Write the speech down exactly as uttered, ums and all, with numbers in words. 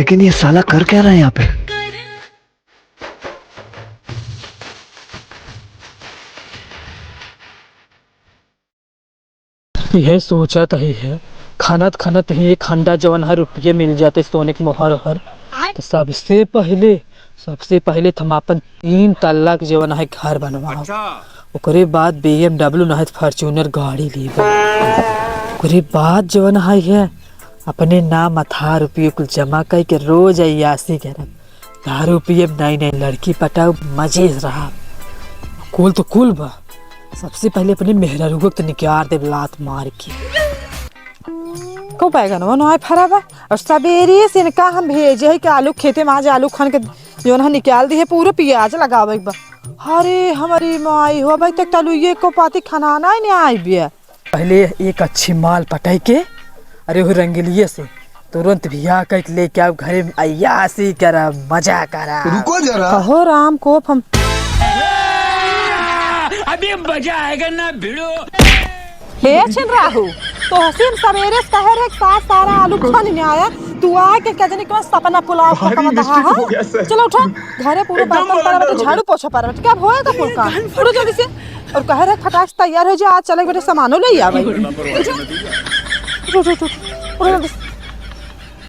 लेकिन ये साला कर क्या रहा है यहाँ पे? यह सोचत ही है, खनत खनत ही एक खंडा जवन है रुपये मिल जाते सोने के मोहर ओहर। तो सबसे पहले, सबसे पहले तो हम अपन तीन तल्ला के जवन है घर बनवाओ। अच्छा। ओकरे बाद B M W नहीं तो Fortuner गाड़ी लेबो। ओकरे बाद जवन है, है अपने नाम अथाह रुपये कुल जमा करके रोज अय्यासी करब। दारू पियब, नई नई लड़की पटाऊ, मजे से रहा। कुल तो कुल बा, सबसे पहले अपने मेहरारू के तो निकाल देब लात मार के। को बैगनवा ना फरा बा, और सबेरे से इनका हम भेजे है कि आलू खेते में आज आलू खन के जौन है निकाल दी है, पूरे प्याज लगावे के बा। अरे हमारी माई हो भाई, तक तलुइये को पाती खाना नहीं आई बिया। पहले एक अच्छी माल पटाई के, अरे वो रंगलिये से तुरंत बियाह कइके लेके आओ घरे में, अय्यासी करा, मजा करा। रुको जरा। कहो राम कोप हम। अभी मजा आएगा ना भिड़ो। हे छिन राहु, तो हसीन सवेरे से कहे रहे, सास सारा आलू खन नहीं आया, तू आके कजनी के सपना पुलाव भारी पका बता mistake हा? हो गया, सर। चलो उठो, घरे पूरे एकदम बर्तन पड़ा बता, झाड़ू पोछा पड़ा बता, क्या होएगा फुलका? उठो जल्दी से। और कहे रहे, फटाक से तैयार हो जा, आज चले बेटे, सामानो ले आवे। उठो, उठो, उठो, उठो, उठो जल्दी से।